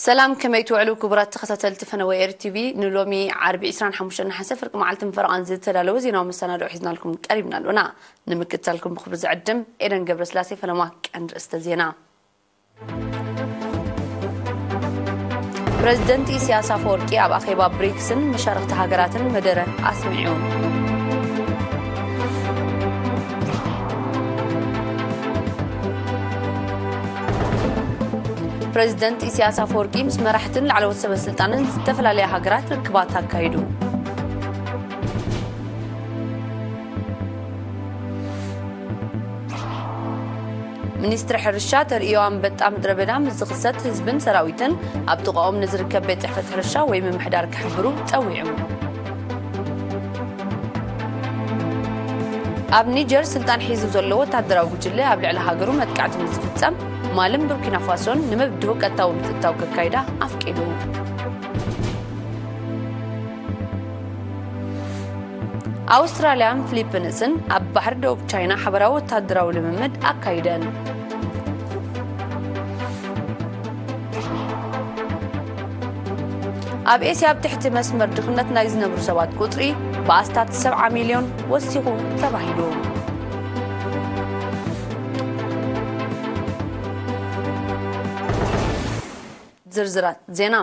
ሰላም፣ ከመይ ትውዕሉ ክቡራት ተኸታተልቲ ፈነወ ኤር ቲቪ? ንሎሚ ዓርቢ ዕስራን ሓሙሽተን ነሓሰ ፍርቂ መዓልትን ፈረቓን ዝተዳለወ ዜናዊ መሰናድኦ ሒዝናልኩም ቀሪብና ኣሎና። ንምክትታልኩም ብኽብሪ ዝዕድም ኤደን ገብረስላሴ። ፈለማ ቀንዲ ርእስተ ዜና። ፕረዚደንት ኢሳያስ ኣፈወርቂ ኣብ ኣኼባ ብሪክስን መሻርኽቲ ሃገራትን መደረ ኣስሚዑ። ፕረዚደንት ኢሳያስ ኣፈወርቂ ምስ መራሕትን ላዕለዎት ሰበ ስልጣንን ዝተፈላለያ ሃገራት ርክባት ኣካይዱ። ሚኒስትሪ ሕርሻ፣ ተርእዮ ኣንበጣ ምድረ በዳ ምስ ዝኽሰት ህዝብን ሰራዊትን ኣብ ጥቓኦም ንዝርከብ ቤት ጽሕፈት ሕርሻ ወይ ምምሕዳር ክሕብሩ ጸዊዑ። ኣብ ኒጀር ስልጣን ሒዙ ዘሎ ወታደራዊ ጉጅለ ኣብ ልዕሊ ሃገሩ መጥቃዕቲ ምስ ዝፍጸም፣ ማልን ቡርኪና ፋሶን ንምብድሁ ቀጥታዊ ምትእትታው ከካይዳ ኣፍቂዱ። ኣውስትራልያን ፊሊፒንስን ኣብ ባሕሪ ደቡብ ቻይና ሓበራዊ ወታደራዊ ልምምድ ኣካይደን። ኣብ ኤስያ ኣብ ትሕቲ መስመር ድኽነት ናይ ዝነብሩ ሰባት ቁጽሪ ብኣስታት ሰብዓ ሚልዮን ወሲኹ ተባሂሉ። ዝርዝራት ዜና።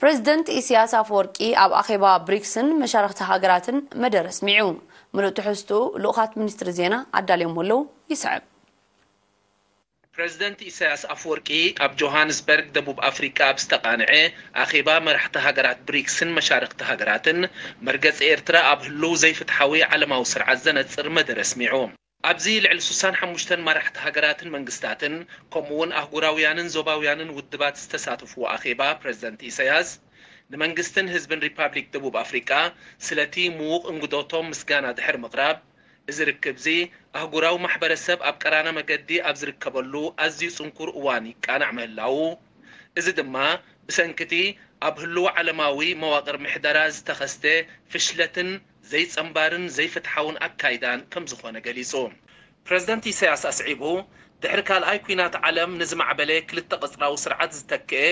ፕረዚደንት ኢሳያስ ኣፈወርቂ ኣብ ኣኼባ ብሪክስን መሻርኽቲ ሃገራትን መደረ ኣስሚዑ። ምሉእ ትሕዝትኡ ልኡኻት ሚኒስትሪ ዜና ኣዳልዮምዎ ኣለዉ። ይስዕብ። ፕረዚደንት ኢሳያስ ኣፈወርቂ ኣብ ጆሃንስበርግ ደቡብ ኣፍሪቃ ኣብ ዝተቓንዐ ኣኼባ መራሕቲ ሃገራት ብሪክስን መሻርኽቲ ሃገራትን መርገጺ ኤርትራ ኣብ ህሉው ዘይፍትሓዊ ዓለማዊ ስርዓት ዘነጽር መደረ ኣስሚዑ። ኣብዚ ልዕሊ ስሳን ሓሙሽተን መራሕቲ ሃገራትን መንግስታትን ከምኡ እውን ኣህጉራውያንን ዞባውያንን ውድባት ዝተሳተፍዎ ኣኼባ ፕረዚደንት ኢሳያስ ንመንግስትን ህዝብን ሪፓብሊክ ደቡብ ኣፍሪቃ ስለቲ ምዉቕ እንግዶቶም ምስጋና ድሕሪ ምቕራብ፣ እዚ ርክብዚ ኣህጉራዊ ማሕበረሰብ ኣብ ቀራና መገዲ ኣብ ዝርከበሉ ኣዝዩ ጽንኩር እዋን ይቃናዕ ምህላዉ፣ እዚ ድማ ብሰንኪቲ ኣብ ህሉው ዓለማዊ መዋቕር ምሕደራ ዝተኸስተ ፍሽለትን ዘይጸንባርን ዘይፍትሓውን ኣካይዳን ከም ዝኾነ ገሊጹ። ፕረዚደንት ኢሳያስ ኣስዒቡ፣ ድሕሪ ካልኣይ ኲናት ዓለም ንዝማዕበለ ክልተ ቅጽራዊ ስርዓት ዝተክኤ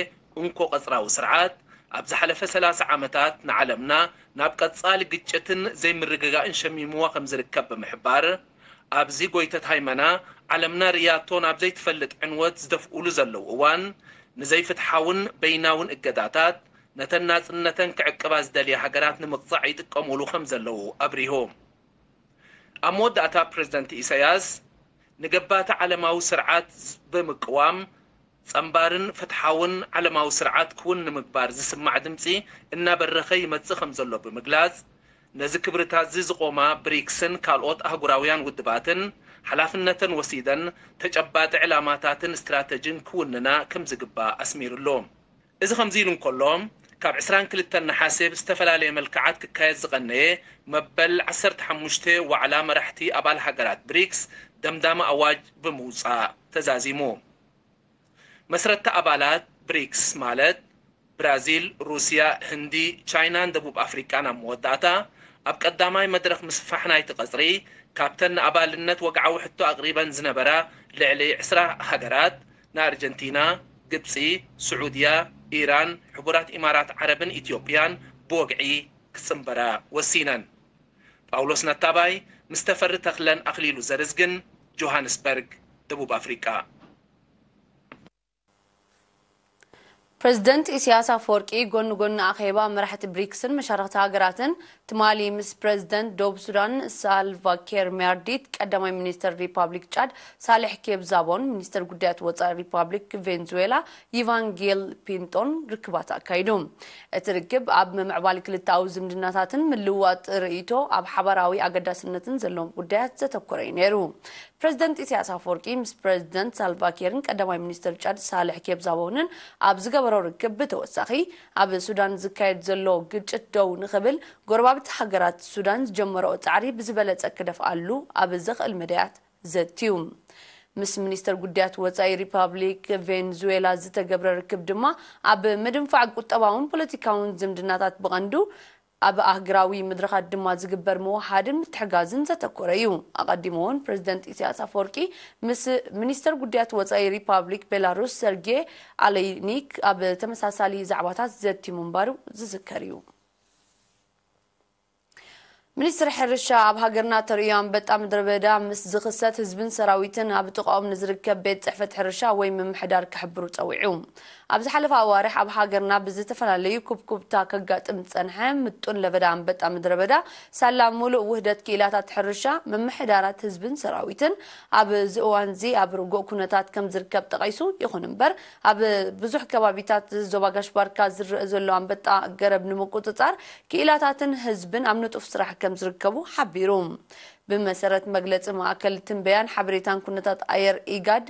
እንኮ ቅጽራዊ ስርዓት፣ ኣብ ዝሓለፈ ሰላሳ ዓመታት ንዓለምና ናብ ቀጻሊ ግጭትን ዘይምርግጋእን ሸሚምዋ ከም ዝርከብ ብምሕባር፣ ኣብዚ ጎይተት ሃይመና ዓለምና ርእያቶ ናብ ዘይትፈልጥ ዕንወት ዝደፍኡሉ ዘለዉ እዋን፣ ንዘይፍትሓውን በይናውን እገዳታት፣ ነተን ናጽነተን ክዕቅባ ዝደልያ ሃገራት ንምቕጻዕ ይጥቀሙሉ ከም ዘለዉ ኣብሪሁ። ኣብ መወዳእታ ፕረዚደንት ኢሳያስ፣ ንገባቲ ዓለማዊ ስርዓት ብምቅዋም፣ ጸንባርን ፍትሓውን ዓለማዊ ስርዓት ክውን ንምግባር ዝስማዕ ድምጺ እናበረኸ ይመጽእ ከም ዘሎ ብምግላጽ፣ ነዚ ክብርታትዚ ዝቖማ ብሪክስን ካልኦት ኣህጉራውያን ውድባትን ሓላፍነተን ወሲደን ተጨባጢ ዕላማታትን ስትራተጂን ክውንና ከም ዝግባእ ኣስሚሩሉ። እዚ ከምዚ ኢሉ እንከሎ፣ ካብ ዕስራን ክልተን ነሓሰ ብዝተፈላለየ መልክዓት ክካየድ ዝቐነየ መበል ዓሰርተ ሓሙሽተ ዋዕላ መራሕቲ ኣባል ሃገራት ብሪክስ ደምዳሚ ኣዋጅ ብምውጻእ ተዛዚሙ። መስረቲ ኣባላት ብሪክስ ማለት ብራዚል፣ ሩስያ፣ ህንዲ፣ ቻይናን ደቡብ ኣፍሪቃን ኣብ መወዳእታ ኣብ ቀዳማይ መድረኽ ምስፋሕ ናይቲ ቀጽሪ ካብተን ንኣባልነት ወግዓዊ ሕቶ ኣቕሪበን ዝነበራ ልዕሊ ዕስራ ሃገራት ንኣርጀንቲና፣ ግብጺ፣ ስዑድያ፣ ኢራን፣ ሕቡራት ኢማራት ዓረብን ኢትዮጵያን ብወግዒ ክጽንበራ ወሲነን። ጳውሎስ ነታባይ ምስ ተፈሪ ተኽለን ኣኽሊሉ ዘርዝግን፣ ጆሃንስበርግ፣ ደቡብ ኣፍሪቃ። ፕረዚደንት ኢሳያስ ኣፈወርቂ ጎኒ ጎኒ ኣኼባ መራሕቲ ብሪክስን መሻርኽቲ ሃገራትን ትማሊ ምስ ፕረዚደንት ደቡብ ሱዳን ሳልቫ ኪር ማያርዲት፣ ቀዳማይ ሚኒስተር ሪፓብሊክ ጫድ ሳልሕ ኬብ ዛቦን ሚኒስተር ጉዳያት ወጻኢ ሪፓብሊክ ቬንዙዌላ ኢቫንጌል ፒንቶን ርክባት ኣካይዱ። እቲ ርክብ ኣብ ምምዕባል ክልተኣዊ ዝምድናታትን ምልውዋጥ ርእይቶ ኣብ ሓባራዊ ኣገዳስነትን ዘለዎም ጉዳያት ዘተኮረ እዩ ነይሩ። ፕረዚደንት ኢሳያስ ኣፈወርቂ ምስ ፕረዚደንት ሳልቫ ኪርን ቀዳማይ ሚኒስተር ጫድ ሳልሕ ኬብ ዛቦንን ኣብ ዝገበሮ ርክብ፣ ብተወሳኺ ኣብ ሱዳን ዝካየድ ዘሎ ግጭት ደው ንኽብል ጎረባብቲ ሃገራት ሱዳን ዝጀመረኦ ጻዕሪ ብዝበለጸ ክደፍኣሉ ኣብ ዘኽእል መዳያት ዘትዩ። ምስ ሚኒስተር ጉዳያት ወጻኢ ሪፓብሊክ ቬንዙዌላ ዝተገብረ ርክብ ድማ ኣብ ምድንፋዕ ቁጠባውን ፖለቲካውን ዝምድናታት ብቐንዱ ኣብ ኣህግራዊ መድረኻት ድማ ዝግበር ምውሓድን ምትሕጋዝን ዘተኮረ እዩ። ኣቐዲሙ እውን ፕሬዚደንት ኢሳያስ ኣፈወርቂ ምስ ሚኒስተር ጉዳያት ወጻኢ ሪፓብሊክ ቤላሩስ ሰርጌ ኣለይኒክ ኣብ ተመሳሳሊ ዛዕባታት ዘቲ ምንባሩ ዝዝከር እዩ። ሚኒስትሪ ሕርሻ ኣብ ሃገርና ተርእዮ ኣንበጣ ምድረ በዳ ምስ ዝኽሰት ህዝብን ሰራዊትን ኣብ ጥቓኦም ንዝርከብ ቤት ጽሕፈት ሕርሻ ወይ ምምሕዳር ክሕብሩ ጸዊዑ። ኣብ ዝሓለፈ ኣዋርሕ ኣብ ሃገርና ብዝተፈላለዩ ኩብኩብታ ከጋጥም ዝጸንሐ ምጡን ለበዳ ኣንበጣ ምድረ በዳ ሳላ ሙሉእ ውህደት ክኢላታት ሕርሻ፣ ምምሕዳራት ህዝብን ሰራዊትን ኣብዚ እዋንዚ ኣብ ርጉእ ኩነታት ከም ዝርከብ ጠቒሱ፣ ይኹን እምበር ኣብ ብዙሕ ከባቢታት ዞባ ጋሽ ባርካ ዝረአ ዘሎ ኣንበጣ ገረብ ንምቁጽጻር ክኢላታትን ህዝብን ኣብ ንጡፍ ስራሕ ከም ዝርከቡ ሓቢሩ። ብመሰረት መግለጺ ማእከል ትንበያን ሓበሬታን ኩነታት ኣየር ኢጋድ፣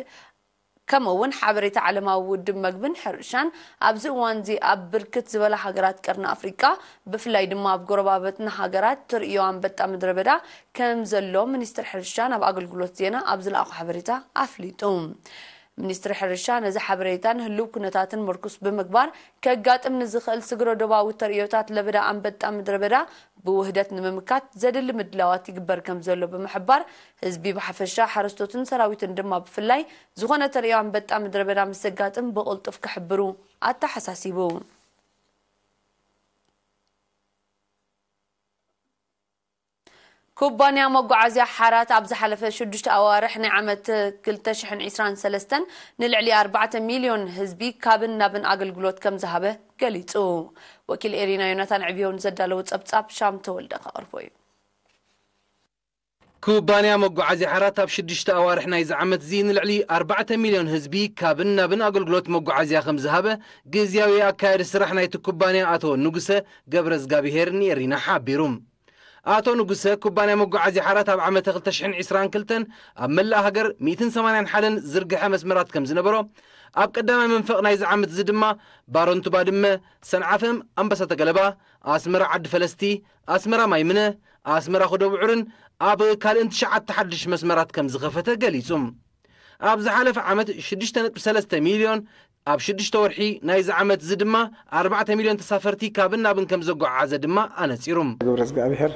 ከምኡ እውን ሓበሬታ ዓለማዊ ውድብ መግብን ሕርሻን፣ ኣብዚ እዋንዚ ኣብ ብርክት ዝበላ ሃገራት ቀርኒ ኣፍሪቃ፣ ብፍላይ ድማ ኣብ ጎረባብትና ሃገራት፣ ተርእዮ ኣንበጣ ምድረ በዳ ከም ዘሎ ሚኒስትሪ ሕርሻ ናብ ኣገልግሎት ዜና ኣብ ዝለኣኾ ሓበሬታ ኣፍሊጡ። ሚኒስትሪ ሕርሻ ነዚ ሓበሬታን ህሉው ኩነታትን ምርኩስ ብምግባር፣ ከጋጥም ንዝኽእል ስግረ ዶባዊ ተርእዮታት ለበዳ ኣንበጣ ምድረ በዳ ብውህደት ንምምካት ዘድሊ ምድላዋት ይግበር ከም ዘሎ ብምሕባር፣ ህዝቢ ብሓፈሻ፣ ሓረስቶትን ሰራዊትን ድማ ብፍላይ፣ ዝኾነ ተርእዮ ኣንበጣ ምድረ በዳ ምስ ዘጋጥም ብቕልጡፍ ክሕብሩ ኣተሓሳሲቡ። ኩባንያ መጓዓዝያ ሓራት ኣብ ዝሓለፈ ሽዱሽተ ኣዋርሕ ናይ ዓመት ክልተ ሽሕን ዕስራን ሰለስተን ንልዕሊ ኣርባዕተ ሚልዮን ህዝቢ ካብን ናብን ኣገልግሎት ከም ዝሃበ ገሊጹ። ወኪል ኤሪና ዮናታን ዕብዮ ንዘዳለዎ ጸብጻብ ሻም ተወልደ ከቕርቦ እዩ። ኩባንያ መጓዓዝያ ሓራት ኣብ ሽዱሽተ ኣዋርሕ ናይዚ ዓመት እዚ ንልዕሊ ኣርባዕተ ሚልዮን ህዝቢ ካብን ናብን ኣገልግሎት መጓዓዝያ ከም ዝሃበ ግዝያዊ ኣካያዲ ስራሕ ናይቲ ኩባንያ ኣቶ ንጉሰ ገብረ እግዚኣብሄር ንኤሪና ሓቢሩ። ኣቶ ንጉሰ፣ ኩባንያ መጓዓዝያ ሓራት ኣብ ዓመተ ክልተ ሽሕን ዕስራን ክልተን ኣብ መላእ ሃገር ሚእትን ሰማንያን ሓደን ዝርግሐ መስመራት ከም ዝነበሮ፣ ኣብ ቀዳማይ መንፈቕ ናይዚ ዓመት እዚ ድማ ባረንቱ ባድመ፣ ሰንዓፈ ኣምባሳተ ገለባ፣ ኣስመራ ዓዲ ፈለስቲ፣ ኣስመራ ማይምነ፣ ኣስመራ ኩደብዑርን ኣብ ካልእን ትሽዓተ ሓድሽ መስመራት ከም ዝኸፈተ ገሊጹ። ኣብ ዝሓለፈ ዓመት ሽዱሽተ ነጥቢ ሰለስተ ሚልዮን፣ ኣብ ሽዱሽተ ወርሒ ናይዚ ዓመት እዚ ድማ ኣርባዕተ ሚልዮን ተሳፈርቲ ካብን ናብን ከም ዘጓዓዓዘ ድማ ኣነጺሩ። ግብረ እግዚኣብሔር፣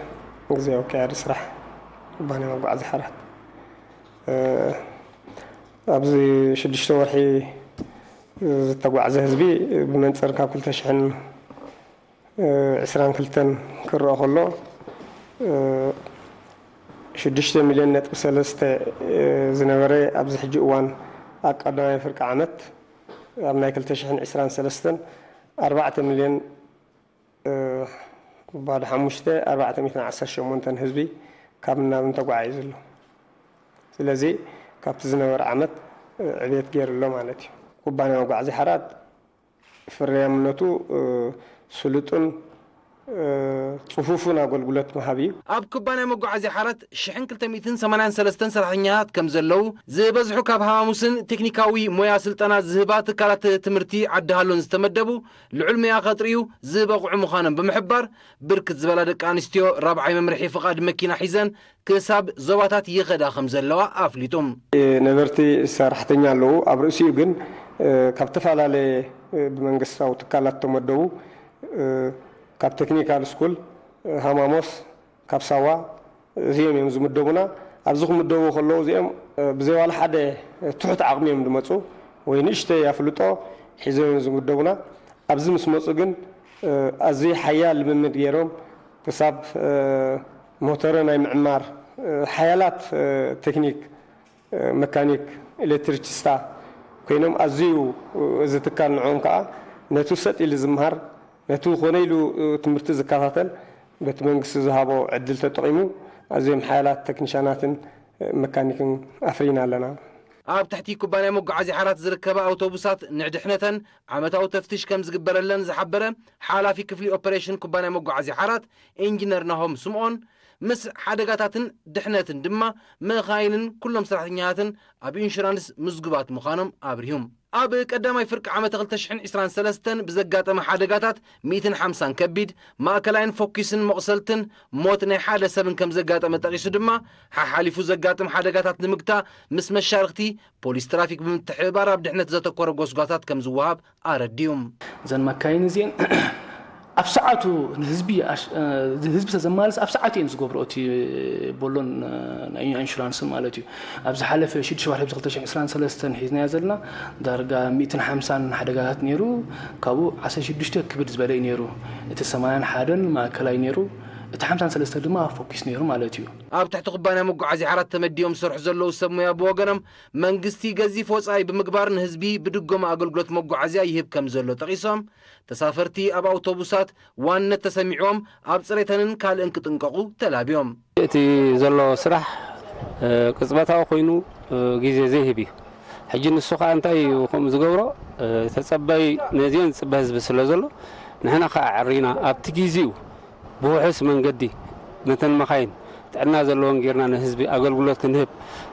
ግዝያዊ ኣካያዲ ስራሕ ኩባንያ መጓዓዝያ ሓራት፣ እ፣ ኣብዚ ሽዱሽተ ወርሒ ዝተጓዕዘ ህዝቢ ብመንጽር ካብ ክልተ ሽሕን ዕስራን ክልተን ክረኣ ከሎ፣ ሽዱሽተ ሚልዮን ነጥቢ ሰለስተ ዝነበረ፣ ኣብዚ ሕጂ እዋን ኣብ ቀዳማይ ፍርቂ ዓመት፣ ኣብ ናይ ክልተ ሽሕን ዕስራን ሰለስተን ኣርባዕተ ሚልዮን፣ ባዶ ሓሙሽተ፣ ኣርባዕተ ሚእትን ዓሰርተ ሸሞንተን ህዝቢ ካብ ናብን ተጓዒዙ ኣሎ። ስለዚ ካብቲ ዝነበረ ዓመት ዕብየት ገይሩ ኣሎ ማለት እዩ። ኩባንያ መጓዓዝያ ሓራት ፍርያምነቱ፣ እ፣ ስሉጥን፣ እ፣ ጽፉፍን ኣገልግሎት ምሃብ እዩ። ኣብ ኩባንያ መጓዓዝያ ሓራት ሽሕን ክልተ ሚእትን ሰማንያን ሰለስተን ሰራሕተኛታት ከም ዘለዉ፣ ዝበዝሑ ካብ ሃዋሙስን ቴክኒካዊ ሞያ ስልጠና ዝህባ ትካላት ትምህርቲ ዓዲ ሃሎን ዝተመደቡ ልዑል ሞያ ከጥርዩ ዝበቕዑ ምዃኖም ብምሕባር፣ ብርክት ዝበላ ደቂ ኣንስትዮ ራብዓይ መምርሒ ፍቓድ መኪና ሒዘን ክሳብ ዞባታት ይኸዳ ከም ዘለዋ ኣፍሊጡ። ነበርቲ ሰራሕተኛ ኣለዉ። ኣብ ርእሲኡ ግን፣ እ፣ ካብ ዝተፈላለየ፣ እ፣ ብመንግስታዊ ትካላት ተመደቡ፣ እ፣ ካብ ቴክኒካል ስኩል፣ እ፣ ሃማሞስ፣ ካብ ሳዋ፣ እዚኦም እዮም ዝምደቡና። ኣብዚ ክምደቡ ከለዉ እዚኦም፣ እ፣ ብዘይ ዋላ ሓደ ትሑት ዓቕሚ እዮም ዝመጹ ወይ ንእሽተይ ኣፍልጦ ሒዞም እዮም ዝምደቡና። ኣብዚ ምስ መጹ ግን፣ እ፣ ኣዝዩ ሓያል ልምምድ ገይሮም ክሳብ፣ እ፣ ሞተረ ናይ ምዕማር፣ እ፣ ሓያላት፣ እ፣ ቴክኒክ፣ እ፣ መካኒክ፣ ኤሌክትሪክስታ ኮይኖም ኣዝዩ፣ እ፣ እዚ ትካል ንዕኦም ከኣ ነቲ ሰጥ ኢሉ ዝምሃር፣ ነቲ ኮነ ኢሉ፣ እ፣ ትምህርቲ ዝከታተል በቲ መንግስቲ ዝሃቦ ዕድል ተጠቒሙ ኣዝዮም ሓያላት ቴክኒሻናትን፣ እ፣ መካኒክን ኣፍሪና ኣለና። ኣብ ትሕቲ ኩባንያ መጓዓዝያ ሓራት ዝርከባ ኣውቶቡሳት ንድሕነተን ዓመታዊ ተፍትሽ ከም ዝግበረለን ዝሓበረ ሓላፊ ክፍሊ ኦፐሬሽን ኩባንያ መጓዓዝያ ሓራት ኢንጂነር ናሆም ስምኦን፣ ምስ ሓደጋታትን ድሕነትን ድማ መኻይንን ኩሎም ሰራሕተኛታትን ኣብ ኢንሹራንስ ምዝጉባት ምዃኖም ኣብሪሁ። ኣብ ቀዳማይ ፍርቂ ዓመት ክልተ ሽሕን ዕስራን ሰለስተን ብዘጋጠመ ሓደጋታት ሚእትን ሓምሳን ከቢድ፣ ማእከላይን ፎኪስን መቑሰልትን ሞት ናይ ሓደ ሰብን ከም ዘጋጠመ ጠቒሱ ድማ፣ ሓሓሊፉ ዘጋጥም ሓደጋታት ንምግታእ ምስ መሻርኽቲ ፖሊስ ትራፊክ ብምትሕብባር ኣብ ድሕነት ዘተኮረ ጎስጓሳት ከም ዝወሃብ ኣረዲኡ። እዘን መካይን እዚአን ኣብ ሰዓቱ ንህዝቢ ኣሽ- እ፣ ህዝቢ ተዘማልስ ኣብ ሰዓቱ እየን ዝገብሮ እቲ ቦሎን እ፣ ናይ ኢንሹራንስን ማለት እዩ። ኣብ ዝሓለፈ ሽዱሽተ ወርሒ ኣብዚ ክልተ ሽሕን ዕስራን ሰለስተን ሒዝናዮ ዘለና ዳርጋ ሚእትን ሓምሳን ሓደጋታት ነይሩ። ካብኡ ዓሰርተ ሽዱሽተ ክብድ ዝበለ እዩ ነይሩ። እቲ ሰማንያን ሓደን ማእከላይ ነይሩ። እቲ ሓምሳን ሰለስተ ድማ ኣብ ፎኪስ ነይሩ ማለት እዩ። ኣብ ትሕቲ ኩባንያ መጓዓዝያ ሓራት ተመዲቦም ዝሰርሑ ዘለዉ ሰብ ሞያ ብወገኖም መንግስቲ ገዚፍ ወፃኢ ብምግባር ንህዝቢ ብድጎማ ኣገልግሎት መጓዓዝያ ይህብ ከም ዘሎ ጠቒሶም ተሳፈርቲ ኣብ ኣውቶቡሳት ዋንነት ተሰሚዕዎም ኣብ ፅሬተንን ካልእን ክጥንቀቑ ተላብዮም። እቲ ዘሎ ስራሕ ቅፅበታዊ ኮይኑ ግዜ ዘይህብ እዩ። ሕጂ ንሱ ከዓ እንታይ እዩ ከምኡ ዝገብሮ? ተፀባይ ነዚአን ዝፅበ ህዝቢ ስለ ዘሎ ንሕና ከዓ ዕሪና ኣብቲ ግዜኡ ብውሑስ መንገዲ ነተን መኻይን ጥዕና ዘለዎን ጌርና ንህዝቢ ኣገልግሎት ክንህብ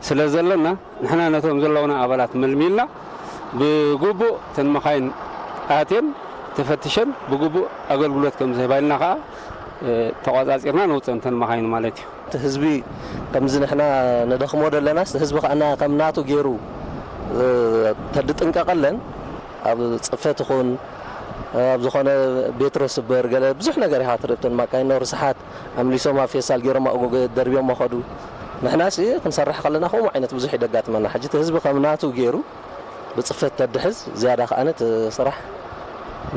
ስለ ዘለና ንሕና ነቶም ዘለውና ኣባላት መልሚልና ብግቡእ ተን መኻይን ኣትየን ተፈትሸን ብግቡእ ኣገልግሎት ከም ዝህባ ኢልና ከዓ ተቋፃፂርና ነውፀን ተን መኻይን ማለት እዩ። እቲ ህዝቢ ከምዚ ንሕና ነደኽሞ ደለናስ ህዝቢ ከኣና ከም ናቱ ገይሩ ተድጥንቀቀለን ኣብ ፅፈት ይኹን ኣብ ዝኾነ ቤትሮ ስበር ገለ ብዙሕ ነገር ኢኻ ትርኢ። እተን ማካይኖ ርስሓት ኣምሊሶም ኣብ ፌስታል ገይሮም ኣብኡ ደርብዮም መኸዱ። ንሕናሲ ክንሰርሕ ከለና ከምኡ ዓይነት ብዙሕ ይደጋጥመና። ሕጂ እቲ ህዝቢ ከም ናቱ ገይሩ ብፅፈት ተድሕዝ ዝያዳ ከኣነ እቲ ስራሕ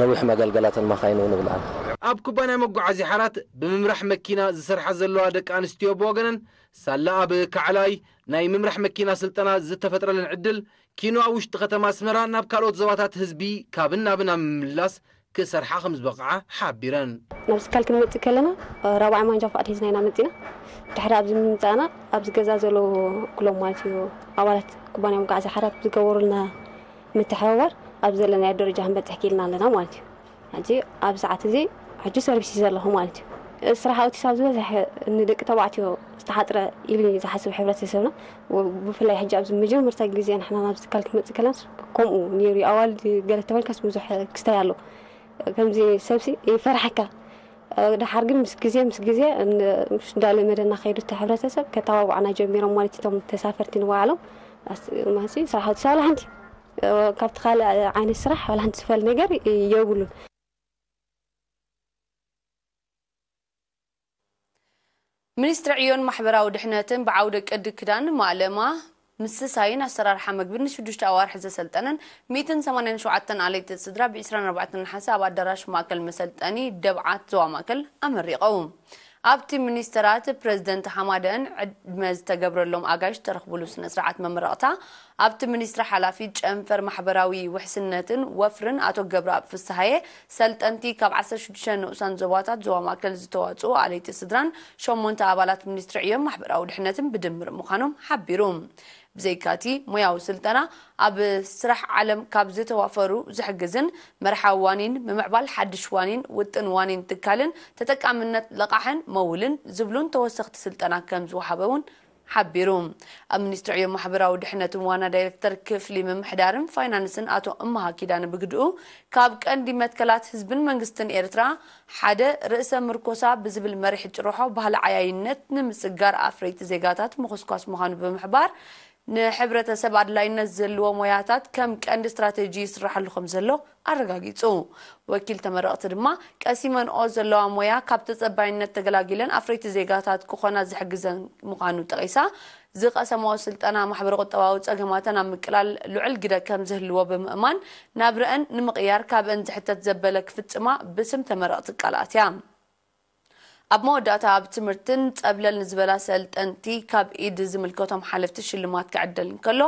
ነዊሕ መገልገላተን ማካይኑ ንብል ኣነ። ኣብ ኩባንያ መጓዓዝያ ሓራት ብምምራሕ መኪና ዝሰርሓ ዘለዋ ደቂ ኣንስትዮ ብወገነን ሳላ ኣብ ካዕላይ ናይ ምምራሕ መኪና ስልጠና ዝተፈጥረለን ዕድል ኪኖ ኣብ ውሽጢ ከተማ ኣስመራ ናብ ካልኦት ዞባታት ህዝቢ ካብን ናብን ኣብ ምምላስ ክሰርሓ ከም ዝበቕዓ ሓቢረን። ናብ ትካል ክንመጽእ ከለና ራብዓይ ማንጃ ፍቓድ ሒዝና ኢና መጺና። ድሕሪ ኣብዚ ምምጻእና ኣብዚ ገዛ ዘለዉ ኩሎም ማለት እዩ ኣባላት ኩባንያ መጓዓዝያ ሓራት ዝገበሩልና ምትሕብባር ኣብ ዘለናዮ ደረጃ ክንበጽሕ ክኢልና ኣለና ማለት እዩ። ሕጂ ኣብ ሰዓት እዚ ሕጂ ሰርቪስ እዩ ዘለኹ ማለት እዩ። ስራሕ ኣውቲስ ኣብ ዝበዝሕ ንደቂ ተባዕትዮ ዝተሓፅረ ኢሉ እዩ ዝሓስብ ሕብረተሰብና። ብፍላይ ሕጂ ኣብዚ መጀመርታ ግዜ ንሕና ናብዚ ትካል ክንመፅእ ከለና ከምኡ ነይሩ እዩ። ኣዋልድ ገለ ተበልካስ ብዙሕ ክስታይ ኣሎ። ከምዚ ሰብሲ ይፈርሓካ። ደሓር ግን ምስ ግዜ ምስ ግዜ እንዳለመደና ከይዱ እቲ ሕብረተሰብ ከተባብዑና ጀሚሮም ማለት እቶም ተሳፈርቲ ንባዕሎም። ማሲ ስራሕ ኣውቲስ ዋላ ሓንቲ ካብቲ ካልእ ዓይነት ስራሕ ዋላ ሓንቲ ዝፈል ነገር የብሉን። ሚኒስትሪ ዕዮን ማሕበራዊ ድሕነትን ብዓውደ ቅዲ ክዳን ማእለማ ምስሳይን ኣሰራርሓ መግብን ንሽዱሽተ ኣዋርሕ ዘሰልጠነን ሚእትን ሰማንያን ሸውዓተን ኣለይቲ ስድራ ብ ዒስራን ኣርባዕተን ነሓሰ ኣብ ኣዳራሽ ማእከል መሰልጠኒ ደብዓት ዞባ ማእከል ኣመሪቐው። ኣብቲ ሚኒስተራት፣ ፕረዚደንት ሓማደን ዕድመ ዝተገብረሎም ኣጋይሽ ዝተረኽብሉ ስነ ስርዓት መመረቕታ ኣብቲ ሚኒስትሪ ሓላፊ ጨንፈር ማሕበራዊ ውሕስነትን ወፍርን ኣቶ ገብረኣብ ፍስሃየ ሰልጠንቲ ካብ ዓሰርተ ሽዱሽተ ንኡሳን ዞባታት ዞባ ማእከል ዝተዋፅኡ ኣለይቲ ስድራን ሸሞንተ ኣባላት ሚኒስትሪ ዕዮን ማሕበራዊ ድሕነትን ብድምር ምዃኖም ሓቢሩ። ብዘይካቲ ሞያዊ ስልጠና ኣብ ስራሕ ዓለም ካብ ዝተዋፈሩ ዝሕግዝን መርሓዊ ዋኒን ምምዕባል ሓድሽ ዋኒን ውጥን ዋኒን ትካልን ተጠቃምነት ለቓሕን መውልን ዝብሉን ተወሰኽቲ ስልጠና ከም ዝወሃበ እውን ሓቢሩ። ኣብ ሚኒስትሪ ዕዮ ማሕበራዊ ድሕነትን ዋና ዳይሬክተር ክፍሊ ምምሕዳርን ፋይናንስን ኣቶ እመሃ ኪዳነ ብግድኡ ካብ ቀንዲ መትከላት ህዝብን መንግስትን ኤርትራ ሓደ ርእሰ ምርኮሳ ብዝብል መሪሕ ጭርሖ ባህሊ ዓያይነት ንምስጋር ኣፍረይቲ ዜጋታት ምኹስኳስ ምዃኑ ብምሕባር ንሕብረተሰብ ኣድላይነት ዘለዎ ሞያታት ከም ቀንዲ ስትራቴጂ ይስራሓሉ ከም ዘሎ ኣረጋጊጹ። ወኪል ተመረቕቲ ድማ ቀሲመንኦ ዘለዋ ሞያ ካብ ተጸባይነት ተገላጊለን ኣፍረይቲ ዜጋታት ክኾና ዝሕግዘን ምዃኑ ጠቒሳ ዝቐሰማኦ ስልጠና ማሕበረ ቁጠባዊ ጸገማተን ኣብ ምቅላል ልዑል ግደ ከም ዝህልዎ ብምእማን ናብረአን ንምቕያር ካብአን ዝሕተት ዘበለ ክፍጽማ ብስም ተመረቕቲ ቃል ኣትያ። ኣብ መወዳእታ ኣብ ትምህርትን ጸብለል ንዝበላ ሰልጠንቲ ካብ ኢድ ዝምልከቶም ሓለፍቲ ሽልማት ክዕደል እንከሎ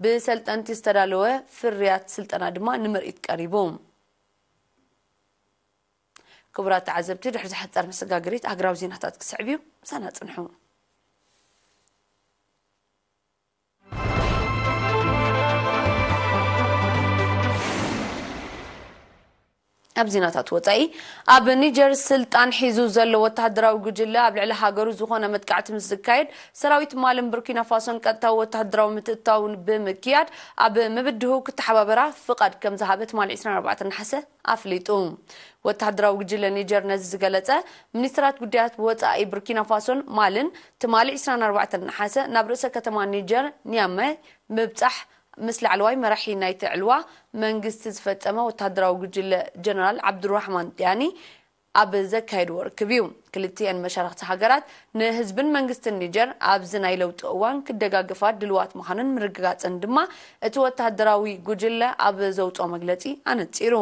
ብሰልጠንቲ ዝተዳለወ ፍርያት ስልጠና ድማ ንምርኢት ቀሪቡ። ክቡራት ተዓዘብቲ ድሕሪ ዝሓጸር መሰጋገሪት ሃገራዊ ዜናታት ክስዕብ እዩ። ምሳና ጽንሑ። ኣብ ዜናታት ወጻኢ ኣብ ኒጀር ስልጣን ሒዙ ዘሎ ወተሃደራዊ ጉጅለ ኣብ ልዕሊ ሃገሩ ዝኾነ መጥቃዕቲ ምስ ዝካየድ ሰራዊት ማልን ቡርኪና ፋሶን ቀጥታዊ ወተሃደራዊ ምትእትታው ብምክያድ ኣብ ምብድሁ ክተሓባበራ ፍቓድ ከም ዝሃበ ትማሊ ዕስራን ኣርባዕተን ነሓሰ ኣፍሊጡ። ወተሃደራዊ ጉጅለ ኒጀር ነዚ ዝገለጸ ሚኒስትራት ጉዳያት ወጻኢ ቡርኪና ፋሶን ማልን ትማሊ ዕስራን ኣርባዕተን ነሓሰ ናብ ርእሰ ከተማ ኒጀር ኒያመ ምብጻሕ ምስ ላዕለዋይ መራሒ ናይቲ ዕልዋ መንግስቲ ዝፈጸመ ወተሃደራዊ ጉጅለ ጀነራል ዓብዱራሕማን ጢያኒ ኣብ ዘካየድዎ ርክብ እዩ። ክልቲኤን መሻርኽቲ ሃገራት ንህዝብን መንግስትን ኒጀር ኣብዚ ናይ ለውጢ እዋን ክደጋግፋ ድልዋት ምዃነን ምርግጋጸን ድማ እቲ ወተሃደራዊ ጉጅለ ኣብ ዘውፅኦ መግለፂ ኣነፂሩ።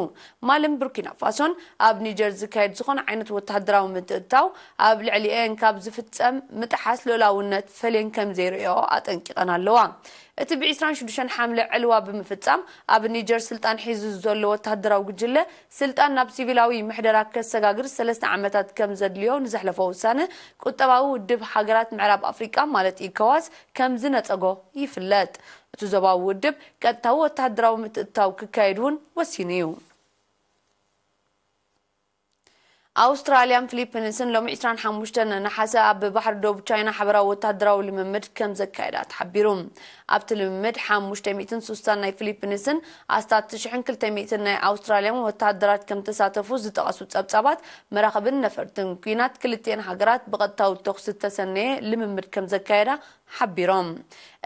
ማልን ቡርኪና ፋሶን ኣብ ኒጀር ዝካየድ ዝኾነ ዓይነት ወተሃደራዊ ምትእትታው ኣብ ልዕሊኤን ካብ ዝፍጸም ምጥሓስ ልኡላውነት ፈልየን ከም ዘይርእዮ ኣጠንቂቐን ኣለዋ። እቲ ብ ዕስራን ሽዱሽተን ሓምለ ዕልዋ ብምፍጻም ኣብ ኒጀር ስልጣን ሒዙ ዘሎ ወተሃደራዊ ጉጅለ ስልጣን ናብ ሲቪላዊ ምሕደራ ከሰጋግር ሰለስተ ዓመታት ከም ዘድልዮ ንዘሕለፎ ውሳነ ቁጠባዊ ውድብ ሃገራት ምዕራብ ኣፍሪቃ ማለት ኢኮዋስ ከም ዝነጸጎ ይፍለጥ። እቲ ዞባዊ ውድብ ቀጥታዊ ወተሃደራዊ ምትእትታው ክካየድ እውን ወሲኑ እዩ። ኣውስትራልያን ፊሊፒንስን ሎሚ ዕስራን ሓሙሽተን ነሓሰ ኣብ ባሕሪ ደቡብ ቻይና ሓበራዊ ወተሃደራዊ ልምምድ ከም ዘካየዳ ተሓቢሩ። ኣብቲ ልምምድ ሓሙሽተ ሚእትን ሱሳን ናይ ፊሊፒንስን ኣስታት ትሽሕን ክልተ ሚእትን ናይ ኣውስትራልያን ወተሃደራት ከም ተሳተፉ ዝጠቐሱ ጸብጻባት መራኽብን ነፈርትን ኲናት ክልቲኤን ሃገራት ብቐጥታዊ ተኹሲ ዝተሰነየ ልምምድ ከም ዘካየዳ ሓቢሮም።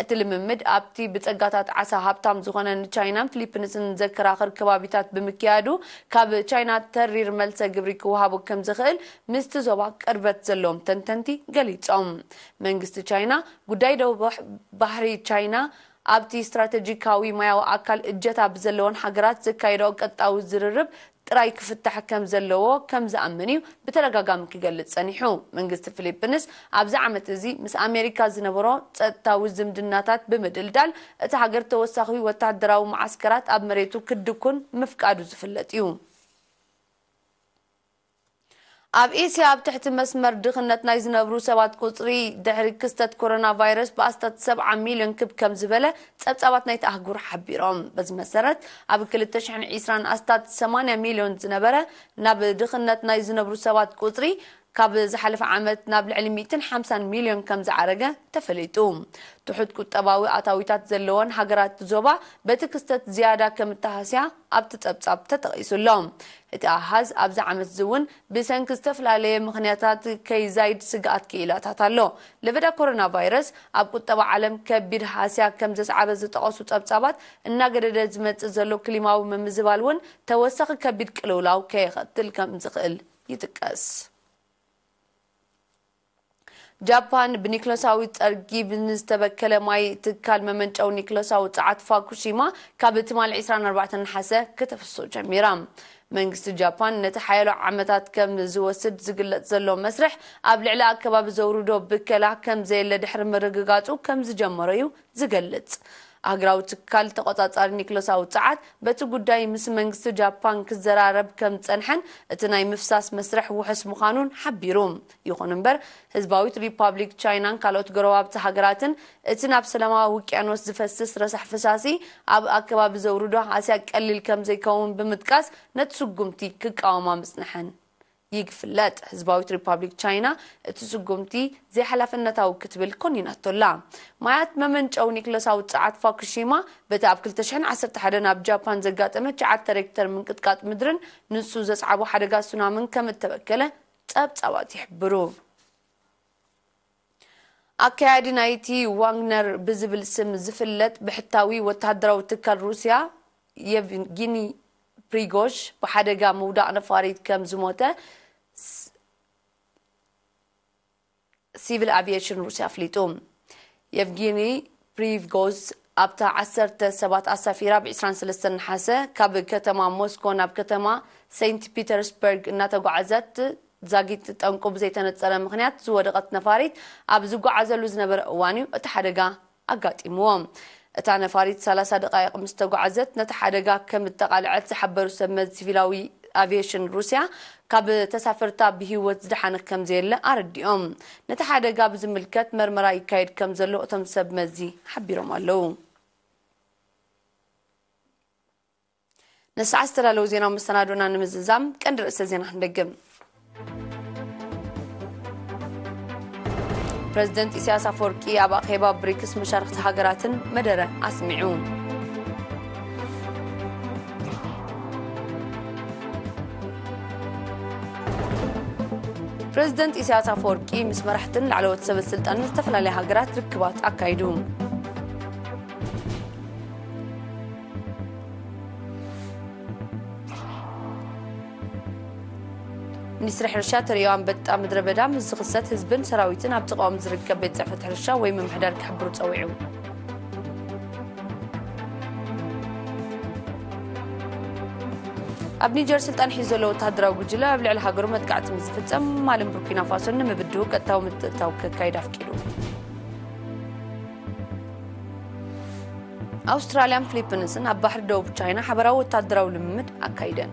እቲ ልምምድ ኣብቲ ብጸጋታት ዓሳ ሃብታም ዝኾነ ንቻይናን ፊሊፒንስን ዘከራኽር ከባቢታት ብምክያዱ ካብ ቻይና ተሪር መልሰ ግብሪ ክወሃቦ ከም ዝኽእል ምስቲ ዞባ ቅርበት ዘለዎም ተንተንቲ ገሊጾም። መንግስቲ ቻይና ጉዳይ ደቡብ ባሕሪ ቻይና ኣብቲ ስትራተጂካዊ ማያዊ ኣካል እጀታ ብዘለወን ሃገራት ዘካየዶ ቀጥታዊ ዝርርብ ጥራይ ክፍታሕ ከም ዘለዎ ከም ዝኣምን እዩ ብተደጋጋሚ ክገልጽ ጸኒሑ። መንግስቲ ፊሊፒንስ ኣብዚ ዓመት እዚ ምስ ኣሜሪካ ዝነበሮ ጸጥታዊ ዝምድናታት ብምድልዳል እቲ ሃገር ተወሳኺ ወተሃደራዊ መዓስከራት ኣብ መሬቱ ክድኩን ምፍቃዱ ዝፍለጥ እዩ። ኣብ ኤስያ ኣብ ትሕቲ መስመር ድኽነት ናይ ዝነብሩ ሰባት ቁጽሪ ድሕሪ ክስተት ኮሮና ቫይረስ ብኣስታት ሰብዓ ሚልዮን ክብ ከም ዝበለ ጸብጻባት ናይቲ ኣህጉር ሓቢሮም። በዚ መሰረት ኣብ ክልተ ሽሕን ዕስራን ኣስታት ሰማንያ ሚልዮን ዝነበረ ናብ ድኽነት ናይ ዝነብሩ ሰባት ቁጽሪ ካብ ዝሓለፈ ዓመት ናብ ልዕሊ ሚእትን ሓምሳን ሚልዮን ከም ዝዓረገ ተፈሊጡ። ትሑት ቁጠባዊ ኣታዊታት ዘለወን ሃገራት ዞባ በቲ ክስተት ዝያዳ ከም እተሃስያ ኣብቲ ጸብጻብ ተጠቒሱ ኣሎ። እቲ ኣሃዝ ኣብዚ ዓመት እዚ እውን ብሰንኪ ዝተፈላለየ ምኽንያታት ከይዛይድ ስግኣት ክኢላታት ኣሎ። ለበዳ ኮሮና ቫይረስ ኣብ ቁጠባ ዓለም ከቢድ ሃስያ ከም ዘስዓበ ዝጠቐሱ ጸብጻባት፣ እናገደደ ዝመጽእ ዘሎ ክሊማዊ ምምዝባል እውን ተወሳኺ ከቢድ ቅልውላው ከየኸትል ከም ዝኽእል ይጥቀስ። ጃፓን ብኒክለሳዊ ጸርጊ ብዝተበከለ ማይ ትካል መመንጨዊ ኒክለሳዊ ጸዓት ፋኩሺማ ካብ ትማሊ ዕስራን ኣርባዕተን ነሓሰ ከተፍስሶ ጀሚራ። መንግስቲ ጃፓን ነቲ ሓያሎ ዓመታት ከም ዝወስድ ዝግለጽ ዘሎ መስርሕ ኣብ ልዕሊ ኣከባቢ ዘውርዶ ብከላ ከም ዘየለ ድሕሪ ምርግጋጹ ከም ዝጀመሮ እዩ ዝገልጽ። ኣህግራዊ ትካል ተቖጻጻሪ ኒክለሳዊ ጸዓት በቲ ጉዳይ ምስ መንግስቲ ጃፓን ክዘራረብ ከም ዝጸንሐን እቲ ናይ ምፍሳስ መስርሕ ውሑስ ምዃኑን ሓቢሩ። ይኹን እምበር ህዝባዊት ሪፓብሊክ ቻይናን ካልኦት ጎረባብቲ ሃገራትን እቲ ናብ ሰላማዊ ውቅያኖስ ዝፈስስ ረሳሕ ፈሳሲ ኣብ ኣከባቢ ዘውርዶ ሃስያ ቀሊል ከም ዘይከውን ብምጥቃስ ነቲ ስጉምቲ ክቃወማ ምጽንሐን ይፍለጥ። ህዝባዊት ሪፓብሊክ ቻይና እቲ ስጉምቲ ዘይሓላፍነታዊ ክትብል ኮኒናቶ ኣላ። ማያት መመንጨዊ ኒክለሳዊ ጸዓት ፋኩሺማ በቲ ኣብ ክልተ ሽሕን ዓሰርተ ሓደን ኣብ ጃፓን ዘጋጠመ ትሽዓተ ሬክተር ምንቅጥቃጥ ምድርን ንሱ ዘስዓቦ ሓደጋ ሱናምን ከም እተበከለ ጸብጻባት ይሕብሩ። ኣካያዲ ናይቲ ዋግነር ብዝብል ስም ዝፍለጥ ብሕታዊ ወተሃደራዊ ትካል ሩስያ የቭጊኒ ፕሪጎሽ ብሓደጋ ምውዳቕ ነፋሪት ከም ዝሞተ ስ- ሲቪል ኣቪየሽን ሩስያ ኣፍሊጡ። የቭጊኒ ፕሪጎዝ ኣብታ ዓሰርተ ሰባት ኣሳፊራ ብ ዕስራን ሰለስተን ነሓሰ ካብ ከተማ ሞስኮ ናብ ከተማ ሴንት ፒተርስበርግ እናተጓዓዘት ዛጊት ጠንቁ ብዘይተነጸረ ምኽንያት ዝወደቐት ነፋሪት ኣብ ዝጓዓዘሉ ዝነበረ እዋን እዩ እቲ ሓደጋ ኣጋጢምዎ። እታ ነፋሪት ሰላሳ ደቓይቕ ምስ ተጓዓዘት ነቲ ሓደጋ ከም እተቓልዐት ዝሓበሩ ሰብ መዚ ሲቪላዊ ኣቪየሽን ሩስያ ካብ ተሳፈርታ ብህይወት ዝደሓነ ከም ዘየለ ኣረዲኦም። ነቲ ሓደጋ ብዝምልከት መርመራ ይካየድ ከም ዘሎ እቶም ሰብ መዚ ሓቢሮም ኣለዉ። ንሰዓት ዝተዳለዉ ዜናዊ መሰናዶና ንምዝዛም ቀንዲ ርእሰ ዜና ክንደግም። ፕረዚደንት ኢሳያስ ኣፈወርቂ ኣብ ኣኼባ ብሪክስ መሻርኽቲ ሃገራትን መደረ ኣስሚዑ። ፕረዚደንት ኢሳያስ ኣፈወርቂ ምስ መራሕትን ላዕለዎት ሰበ ስልጣንን ዝተፈላለያ ሃገራት ርክባት ኣካይዱ። ሚኒስትሪ ሕርሻ ተርእዮ ኣንበጣ ምድረ በዳ ምስ ዝኽሰት ህዝብን ሰራዊትን ኣብ ጥቓኦም ዝርከብ ቤት ጽሕፈት ሕርሻ ወይ ምምሕዳር ክሕብሩ ጸዊዑ። ኣብ ኒጀር ስልጣን ሒዙ ዘሎ ወተሃደራዊ ጉጅለ ኣብ ልዕሊ ሃገሩ መጥቃዕቲ ምስ ዝፍጸም ማልን ቡርኪና ፋሶን ንምብድሁ ቀጥታዊ ምትእትታው ከካይድ ኣፍቂዱ። ኣውስትራልያን ፊሊፒንስን ኣብ ባሕሪ ደቡብ ቻይና ሓበራዊ ወታደራዊ ልምምድ ኣካይደን።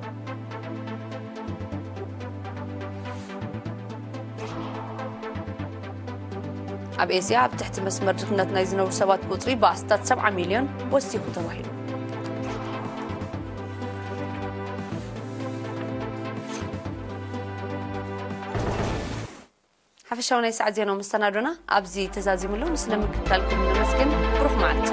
ኣብ ኤስያ ኣብ ትሕቲ መስመር ድኽነት ናይ ዝነብሩ ሰባት ቁጽሪ ብኣስታት ሰብዓ ሚልዮን ወሲኹ ተባሂሉ። ሓፈሻዊ ናይ ሰዓት ዜናዊ መሰናዶና ኣብዚ ተዛዚሙ ኣሎ። ንስለ ምክትታልኩም ነመስግን። ብሩኽ መዓልቲ።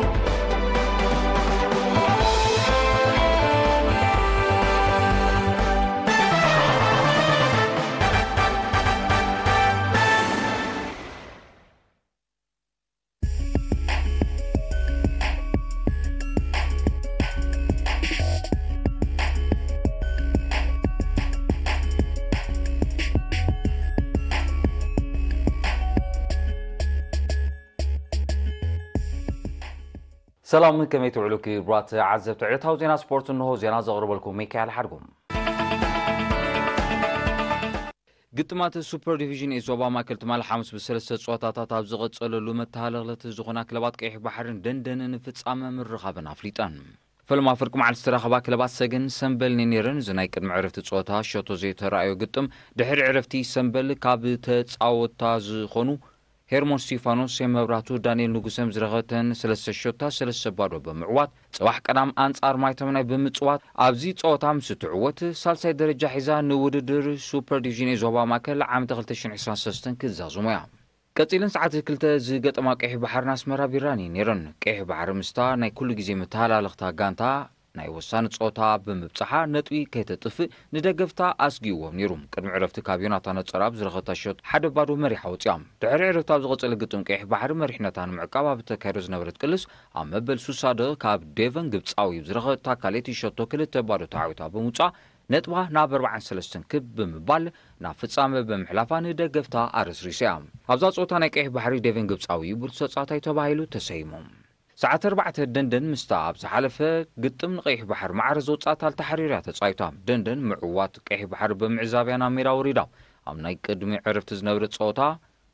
ሰላም፣ ከመይ ትውዕሉ ክቡራት ተዓዘብቲ ዕለታዊ ዜና ስፖርት? እንሆ ዜና ዘቕርበልኩም ሚካኤል ሓድጉም። ግጥማት ሱፐር ዲቪዥን ኤ ዞባ ማእከል ትማሊ ሓሙስ ብሰለስተ ጸወታታት ኣብ ዝቐጸለሉ፣ መተሃለኽለቲ ዝኾና ክለባት ቀይሕ ባሕርን ደንደንን ፍጻመ ምርኻበን ኣፍሊጠን። ፈለማ ፍርቂ መዓልቲ ዝተራኸባ ክለባት ሰገን ሰምበልን ነይረን። እዚ ናይ ቅድሚ ዕረፍቲ ጸወታ ሸቶ ዘይተራእዮ ግጥም፣ ድሕሪ ዕረፍቲ ሰምበል ካብ ተጻወታ ዝኾኑ ሄርሞን ስቲፋኖስ፣ መብራቱ፣ ዳንኤል ንጉሰም ዝረኸተን ሰለስተ ሸቶታት ሰለስተ ባዶ ብምዕዋት፣ ጽባሕ ቀዳም ኣንጻር ማይተምናይ ብምጽዋት ኣብዚ ጸወታ ምስ እትዕወት፣ ሳልሳይ ደረጃ ሒዛ ንውድድር ሱፐር ዲቪዥን ኤ ዞባ ማእከል ዓመተ ክልተ ሽሕን ዕስራን ሰለስተን ክዛዝሙ እያ። ቀጺለን ሰዓት ክልተ ዝገጠማ ቀይሕ ባሕርን ኣስመራ ቢራን እየን ነይረን። ቀይሕ ባሕሪ ምስታ ናይ ኩሉ ግዜ መተሃላለኽታ ጋንታ ናይ ወሳኒ ጸወታ ብምብጽሓ ነጥቢ ከይተጥፍእ ንደገፍታ ኣስጊእዎም ነይሩ። ቅድሚ ዕረፍቲ ካብ ዮናታን ነጸራብ ዝረኸብታ ሸቶ ሓደ ባዶ መሪሓ ወጺኣ። ድሕሪ ዕረፍቲ ኣብ ዝቐጸለ ግጥም ቀይሕ ባሕሪ መሪሕነታ ንምዕቃብ ኣብ እተካየዶ ዝነበረት ቅልስ ኣብ መበል ሱሳ ደቂቕ ካብ ዴቨን ግብጻዊ ብዝረኸበታ ካልኣይቲ ሸቶ ክልተ ባዶ ተዓዊታ ብምውጻእ ነጥባ ናብ ኣርባዓን ሰለስተን ክብ ብምባል ናብ ፍጻመ ብምሕላፋ ንደገፍታ ኣረስሪሳ እያ። ኣብዛ ጸወታ ናይ ቀይሕ ባሕሪ ዴቨን ግብጻዊ ብሉጽ ተጻዋታይ ተባሂሉ ተሰይሙ። ሰዓት ኣርባዕተ ደንደን ምስታ ኣብ ዝሓለፈ ግጥም ንቀይሕ ባሕሪ ማዕረ ዘውጻእታ ኣልታሕሪር እያ ተጻዊታ። ደንደን ምዕዋት ቀይሕ ባሕሪ ብምዕዛብ እያ ናብ ሜዳ ወሪዳ። ኣብ ናይ ቅድሚ ዕረፍቲ ዝነበረ ጸወታ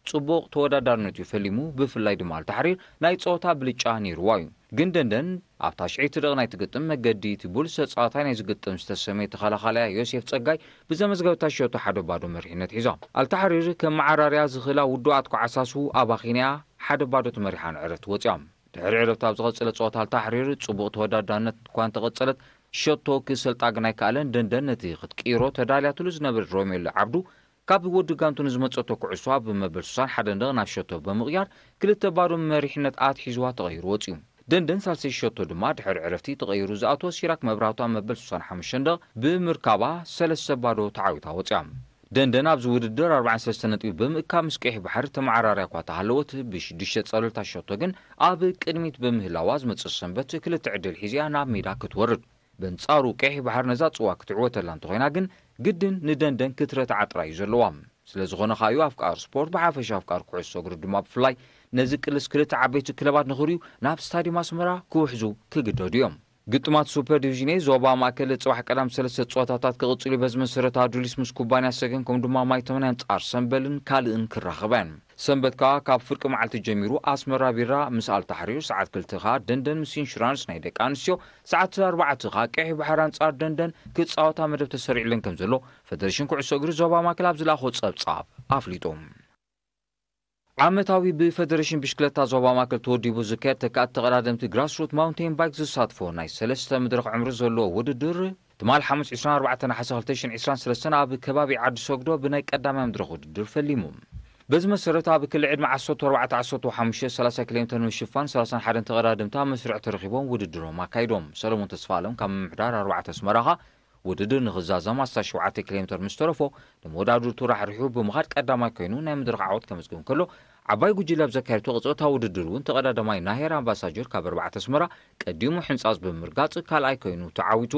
ጽቡቕ ተወዳዳርነት እዩ ፈሊሙ፣ ብፍላይ ድማ ኣልታሕሪር ናይ ጸወታ ብልጫ ነይርዋ እዩ። ግን ደንደን ኣብታ ሽዒቲ ደቂ ናይቲ ግጥም መገዲ እቲ ብሉጽ ተጻዋታይ ናይዚ ግጥም ዝተሰመየ ተኸላኻላያ ዮሴፍ ጸጋይ ብዘመዝገበታ ሸቶ ሓደ ባዶ መሪሕነት ሒዛ። ኣልታሕሪር ከም መዓራርያ ዝኽእላ ውዱኣት ኮዓሳሱ ኣባኺንያ ሓደ ባዶ ተመሪሓ ንዕረፍቲ ወጺኣ። ድሕሪ ዕረፍቲ ኣብ ዝቐጸለ ጸወታ ኣልታሕሪር ጽቡቕ ተወዳዳርነት እኳ እንተቐጸለት፣ ሸቶ ክሰልጣ ግን ኣይከኣለን። ደንደን ነቲ ክትቅይሮ ተዳልያትሉ ዝነበረት ሮሜሎ ዓብዱ ካብ ወዲ ጋንቱ ንዝመጸቶ ኩዕሶ ኣብ መበል ሱሳን ሓደን ደቂ ናብ ሸቶ ብምቕያር ክልተ ባዶ መሪሕነት ኣትሒዝዋ ተቐይሩ ወጺኡ። ደንደን ሳልሰይ ሸቶ ድማ ድሕሪ ዕረፍቲ ተቐይሩ ዝኣተወ ሲራክ መብራህቱ ኣብ መበል ሱሳን ሓሙሽተን ደቂ ብምርካባ ሰለስተ ባዶ ተዓዊታ ወጺኣ። ደንደን ኣብዚ ውድድር ኣርባዓን ሰለስተን ነጥቢ ብምእካብ ምስ ቀይሕ ባሕሪ ተመዓራርያ እኳ ተሃለወት፣ ብሽዱሽተ ጸብለልታ ሸቶ ግን ኣብ ቅድሚት ብምህላዋ ዝመጽእ ሰንበት ክልተ ዕድል ሒዚያ ናብ ሜዳ ክትወርድ። በንጻሩ ቀይሕ ባሕሪ ነዛ ጽዋ ክትዕወተላ እንተኾይና ግን ግድን ንደንደን ክትረትዓ ጥራይ እዩ ዘለዋ። ስለ ዝኾነ ከኣ እዩ ኣፍቃሪ ስፖርት ብሓፈሻ ኣፍቃሪ ኩዕሶ እግሪ ድማ ብፍላይ ነዚ ቅልስ ክልተ ዓበይቲ ክለባት ንኽርእዩ ናብ ስታድዮም ኣስመራ ክውሕዙ ክግደዱ እዮም። ግጥማት ሱፐር ዲቪዥን ኤ ዞባ ማእከል ጽባሕ ቀዳም ሰለስተ ጸወታታት ክቕጽሉ እዩ። በዚ መሰረት ኣዱሊስ ምስ ኩባንያ ሰገን ከምኡ ድማ ማይ ተመን ኣንጻር ሰምበልን ካልእን ክራኸባ እየን። ሰንበት ከኣ ካብ ፍርቂ መዓልቲ ጀሚሩ ኣስመራ ቢራ ምስ ኣልታሕሪር፣ ሰዓት ክልተ ከኣ ደንደን ምስ ኢንሹራንስ ናይ ደቂ ኣንስትዮ፣ ሰዓት ኣርባዕተ ከኣ ቀይሕ ባሕሪ ኣንጻር ደንደን ክጻወታ መደብ ተሰሪዕለን ከም ዘሎ ፈደሬሽን ኩዕሶ እግሪ ዞባ ማእከል ኣብ ዝለኣኾ ጸብጻብ ኣፍሊጡ። ዓመታዊ ብፈደሬሽን ብሽክለታ ዞባ ማእከል ተወዲቡ ዝካየድ ተካእቲ ተቐዳደምቲ ግራስሩት ማውንቴን ባይክ ዝሳትፎ ናይ ሰለስተ መድረኽ ዕምሪ ዘለዎ ውድድር ትማል ሓሙስ ዕስራን ኣርባዕተን ነሓሰ ክልተ ሽሕን ዕስራን ሰለስተን ኣብ ከባቢ ዓዲ ሰግዶ ብናይ ቀዳማይ መድረኽ ውድድር ፈሊሙ። በዚ መሰረት ኣብ ክሊ ዕድመ ዓሰርተ ኣርባዕተ ዓሰርተ ሓሙሽተ ሰላሳ ኪሎ ሜትር ንምሽፋን ሰላሳን ሓደን ተቐዳደምቲ ኣብ መስርዕ ተረኺቦም ውድድሮም ኣካይዶም። ሰለሞን ተስፋ ኣለም ካብ ምምሕዳር ኣርባዕተ ኣስመራ ከኣ ውድድር ንኽዛዘም ኣስታት ሸውዓተ ኪሎ ሜትር ምስ ተረፎ፣ ንመወዳድርቱ ራሕሪሑ ብምኻድ ቀዳማይ ኮይኑ ናይ መድረኽ ዓወት ከመዝግብ እንከሎ፣ ዓባይ ጉጅለ ኣብ ዘካየድቶ ቅጽበታዊ ውድድር እውን ተቐዳዳማይ ናሄር ኣምባሳጀር ካብ ኣርባዕተ ኣስመራ ቀዲሙ ሕንጻጽ ብምርጋጽ ካልኣይ ኮይኑ ተዓዊቱ፣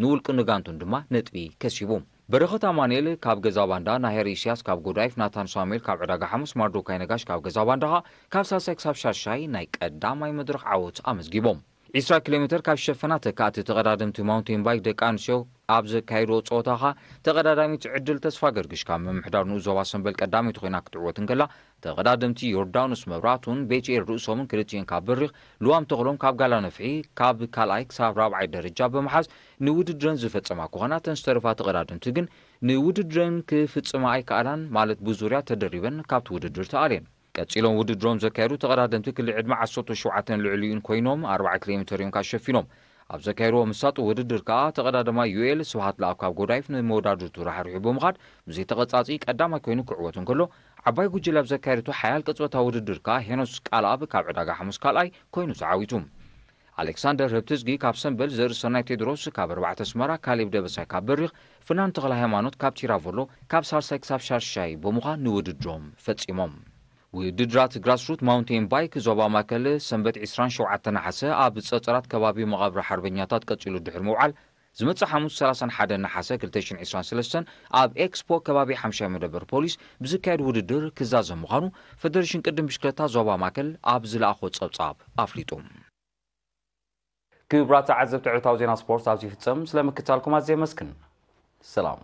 ንውልቅን ንጋንቱን ድማ ነጥቢ ከሲቡ። በረኸት ኣማኑኤል ካብ ገዛ ባንዳ፣ ናሄር ኢስያስ ካብ ጎዳይፍ፣ ናታን ሳሙኤል ካብ ዕዳጋ ሓሙስ፣ ማርዶካይ ነጋሽ ካብ ገዛ ባንዳ ኸኣ ካብ ሳልሳይ ክሳብ ሻሻይ ናይ ቀዳማይ መድረኽ ዓወት ኣመዝጊቦም። ዒስራ ኪሎ ሜተር ካብ ዝሸፈና ተካእቲ ተቐዳደምቲ ማውንቴን ባይክ ደቂ ኣንስትዮ ኣብ ዘካየድዎ ጸወታ ኸኣ ተቐዳዳሚት ዕድል ተስፋ ገርግሽ ካብ ምምሕዳር ንኡስ ዞባ ሰምበል ቀዳመይቲ ኮይና ክትዕወት እንከላ፣ ተቐዳደምቲ ዮርዳኖስ መብራቱን ቤትኤል ርእሶምን ክልቲኤን ካብ በሪኽ፣ ልዋም ተኽሎም ካብ ጋላ ነፍሒ ካብ ካልኣይ ክሳብ ራብዓይ ደረጃ ብምሓዝ ንውድድረን ዝፈጸማ ክኾና፣ እተን ዝተረፋ ተቐዳደምቲ ግን ንውድድረን ክፍጽማ ኣይከኣላን፣ ማለት ብዙርያ ተደሪበን ካብቲ ውድድር ተኣልየን። ቀጺሎም ውድድሮም ዘካየዱ ተቐዳደምቲ ክሊ ዕድመ ዓሰርተ ሸውዓተን ልዕሊኡን ኮይኖም ኣርባዓ ኪሎ ሜተር እዮም ከኣ ሸፊኖም። ኣብ ዘካየድዎ ምሳጡ ውድድር ከኣ ተቐዳዳማይ ዩኤል ስብሃት ለኣብ ካብ ጎዳይፍ ንመወዳድርቱ ራሕሪሑ ብምኻድ ብዘይተቐጻጺ ቀዳማይ ኮይኑ ክዕወት እንከሎ፣ ዓባይ ጉጅለ ኣብ ዘካየደቶ ሓያል ቅጽበታዊ ውድድር ከኣ ሄኖስ ቃልኣብ ካብ ዕዳጋ ሓሙስ ካልኣይ ኮይኑ ተዓዊቱ። ኣሌክሳንደር ህብትዝጊ ካብ ሰምበል፣ ዘርእሰናይ ቴድሮስ ካብ ኣርባዕተ ኣስመራ፣ ካሌብ ደበሳይ ካብ በሪኽ፣ ፍናን ተኽለ ሃይማኖት ካብ ቲራቮሎ ካብ ሳልሳይ ክሳብ ሻሻይ ብምዃን ንውድድሮም ፈጺሞም። ውድድራት ግራስሩት ማውንቴን ባይክ ዞባ ማእከል ሰንበት ዒስራን ሸውዓተን ነሓሰ ኣብ ጸጸራት ከባቢ መቓብር ሓርበኛታት ቀጺሉ ድሕሪ ምውዓል፣ ዝመጽእ ሓሙስ ሰላሳን ሓደን ነሓሰ ክልተ ሽሕን ዕስራን ሰለስተን ኣብ ኤክስፖ ከባቢ ሓምሻይ መደበር ፖሊስ ብዝካየድ ውድድር ክዛዘም ምዃኑ ፈደሬሽን ቅድም ብሽክለታ ዞባ ማእከል ኣብ ዝለኣኾ ጸብጻብ ኣፍሊጡ። ክቡራት ተዓዘብቲ ዕለታዊ ዜና ስፖርት ኣብዚ ይፍጸም። ስለ ምክታልኩም ኣዝየ የመስግን። ሰላም።